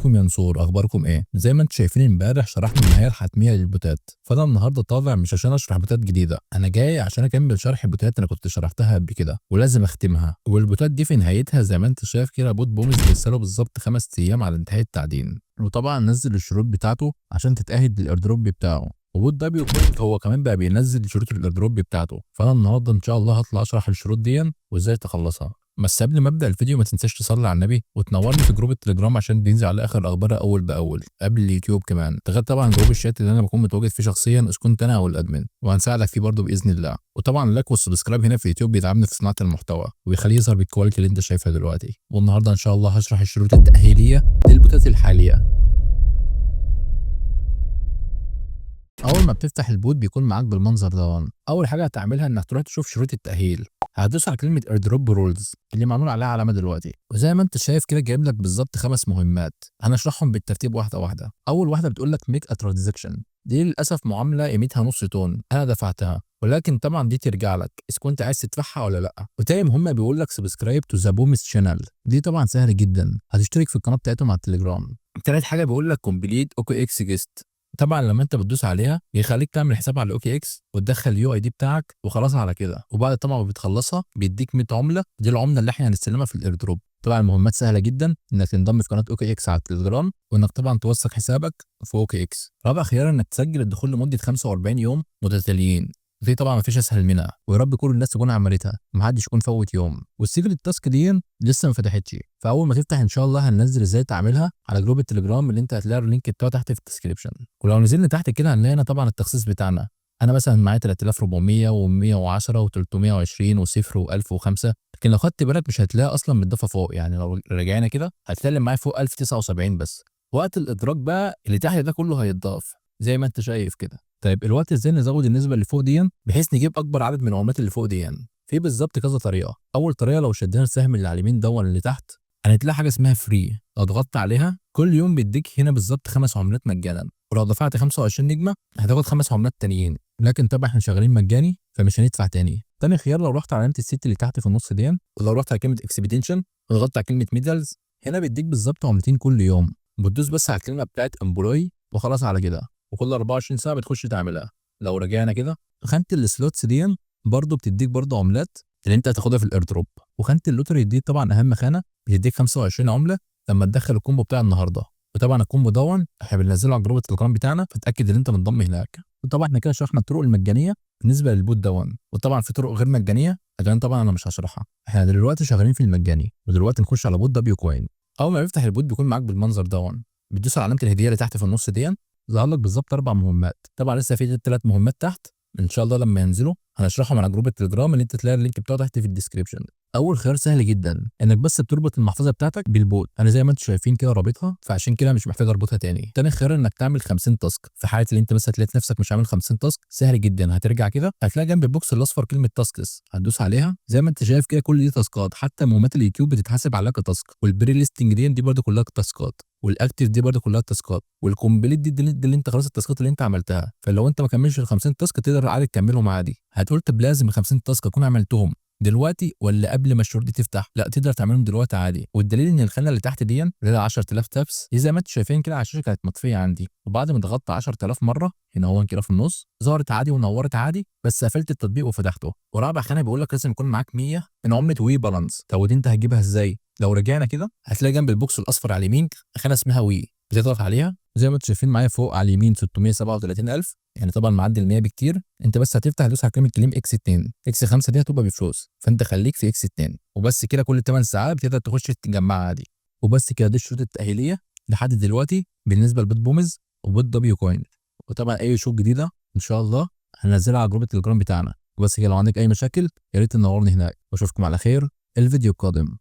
ازيكم يا نصور؟ اخباركم ايه؟ زي ما انتم شايفين امبارح شرحنا النهاية الحتميه للبوتات، فانا النهارده طالع مش عشان اشرح بوتات جديدة، انا جاي عشان اكمل شرح بوتات انا كنت شرحتها قبل كده ولازم اختمها. والبوتات دي في نهايتها زي ما انت شايف كده bot بومز لسه له بالظبط 5 ايام على انتهاء التعدين، وطبعا نزل الشروط بتاعته عشان تتاهل لل airdrop بتاعه. و bot دبليو كوين هو كمان بقى بينزل شروط ال airdrop بتاعته، فانا النهارده ان شاء الله هطلع اشرح الشروط دي وازاي تخلصها. بس قبل ما ابدا الفيديو ما تنساش تصلي على النبي وتنورني في group التليجرام عشان بينزل على اخر الاخبار اول باول قبل اليوتيوب كمان، ده غير طبعا group ال chat اللي انا بكون متواجد فيه شخصيا اذا كنت انا او ال admin، وهنساعدك فيه برضه باذن الله. وطبعا like وال subscribe هنا في اليوتيوب بيدعمني في صناعة المحتوى ويخليه يظهر بال quality اللي انت شايفها دلوقتي. والنهارده ان شاء الله هشرح الشروط التاهيليه للبوتات الحالية. اول ما بتفتح ال bot بيكون معاك بالمنظر ده. اول حاجة هتعملها انك تروح تشوف شروط التاهيل، هتدوس على كلمة airdrop rules اللي معمول عليها علامة دلوقتي، وزي ما انت شايف كده جايب لك بالظبط 5 مهمات هنشرحهم بالترتيب واحدة واحدة. اول واحدة بتقول لك make a transaction، دي للاسف معاملة قيمتها نص تون انا دفعتها، ولكن طبعا دي ترجع لك اذا كنت عايز تدفعها ولا لا. وتاني مهمة بيقول لك subscribe to the بومز channel، دي طبعا سهل جدا، هتشترك في القناة بتاعتهم على التليجرام. تالت حاجة بيقول لك complete OKX guest، طبعا لما انت بتدوس عليها يخليك تعمل حساب على ال OKX وتدخل ال UID بتاعك وخلاص على كده. وبعد طبعا ما بتخلصها بيديك 100 عمله، دي العملة اللي احنا هنستلمها في ال airdrop. طبعا المهمات سهلة جدا، انك تنضم في قناة OKX على التليجرام، وانك طبعا توثق حسابك في OKX. رابع خيار انك تسجل الدخول لمدة 45 يوم متتاليين، دي طبعا مفيش اسهل منها، ويا رب كل الناس تكون عملتها ومحدش يكون فوت يوم. وال secret task دي لسه ما فتحتش، فاول ما تفتح ان شاء الله هننزل ازاي تعملها على group التليجرام اللي انت هتلاقي ال link بتاعه تحت في ال description. ولو نزلنا تحت كده هنلاقي هنا طبعا التخصيص بتاعنا، انا مثلا معايا 3400 و110 و320 و0 و1005، لكن لو خدت بالك مش هتلاقي اصلا متضافه فوق، يعني لو رجعنا كده هتلاقي اللي معايا فوق 1079 بس. وقت الادراج بقى اللي تحت ده كله هيتضاف زي ما انت شايف كده. طيب الوقت ازاي نزود النسبة اللي فوق دي بحيث نجيب اكبر عدد من العملات اللي فوق دي؟ في بالظبط كذا طريقه. اول طريقه لو شدينا السهم اللي على اليمين دون اللي تحت هنتلاقي حاجة اسمها free، لو ضغطت عليها كل يوم بيديك هنا بالظبط 5 عملات مجانا، ولو دفعت 25 نجمه هتاخد 5 عملات تانيين، لكن طبعا احنا شغالين مجاني فمش هندفع تاني. تاني خيار لو رحت على علامة الست اللي تحت في النص دي، ولو رحت على كلمة expansion وضغطت على كلمة medals، هنا بيديك بالظبط عملتين كل يوم، بتدوس بس على الكلمة بتاعت employ وخلاص على كده، وكل 24 ساعة بتخش تعملها. لو رجعنا كده خانه ال slots دي برضو بتديك برضو عملات اللي انت هتاخدها في ال airdrop، وخانه ال lottery دي طبعا اهم خانه بتديك 25 عمله لما تدخل ال combo بتاع النهارده. وطبعا ال combo دون احنا بننزله على group التليجرام بتاعنا، فتاكد ان انت منضم هناك. وطبعا احنا كده شرحنا الطرق المجانية بالنسبة لل bot دون، وطبعا في طرق غير مجانية لكن طبعا انا مش هشرحها، احنا دلوقتي شغالين في المجاني. ودلوقتي نخش على bot دبليو كوين. اول ما بيفتح ال bot بيكون معاك بالمنظر دون، بتدوس على علامة الهدية اللي تحت في النص دي، ظهر لك بالظبط 4 مهمات. طبعا لسه في 3 مهمات تحت ان شاء الله لما ينزلوا هنشرحهم على group التليجرام اللي انت تلاقي ال link بتاعه تحت في ال description. اول خيار سهل جدا، انك بس بتربط المحفظة بتاعتك بال bot، انا زي ما انتم شايفين كده رابطها، فعشان كده مش محتاج اربطها تاني. تاني خيار انك تعمل 50 task، في حاله اللي انت مثلا لقيت نفسك مش عامل 50 task سهل جدا، هترجع كده هتلاقي جنب ال box الاصفر كلمة tasks، هتدوس عليها زي ما انت شايف كده كل دي تاسكات، حتى مهمات اليوتيوب بتتحسب عليها ك task، وال pre-listing دي برده كلها تاسكات، وال active دي برده كلها تاسكات، وال complete دي اللي انت خلاص التاسكات اللي انت عملتها. فلو انت ما كملتش ال 50 task تقدر عادي تكملهم عادي. هتقول طب لازم ال 50 task اكون عملتهم دلوقتي ولا قبل ما الشروط دي تفتح؟ لا تقدر تعملهم دلوقتي عادي. والدليل ان الخانة اللي تحت دي اللي هي 10000 taps دي زي ما انتم شايفين كده على الشاشة كانت مطفيه عندي، وبعد ما ضغطت 10000 مرة هنا هو كده في النص ظهرت عادي ونورت عادي، بس قفلت التطبيق وفتحته. ورابع خانه بيقول لك لازم يكون معاك 100 من عمله WE balance. طب ودي انت هتجيبها ازاي؟ لو رجعنا كده هتلاقي جنب ال box الاصفر على اليمين خانه اسمها WE، بتضغط عليها زي ما انتم شايفين معايا فوق على اليمين 637000، يعني طبعا معدي ال 100 بكتير. انت بس هتفتح تدوس على كلمة claim X 2، X 5 دي هتبقى بفلوس، فانت خليك في X 2 وبس كده. كل 8 ساعات بتقدر تخش تجمعها عادي. وبس كده دي الشروط التاهيليه لحد دلوقتي بالنسبة ل bot بومز و bot دبليو كوين. وطبعا اي شروط جديدة ان شاء الله هننزلها على group التليجرام بتاعنا. وبس كده، لو عندك اي مشاكل يا ريت تنورني هناك، واشوفكم على خير الفيديو القادم.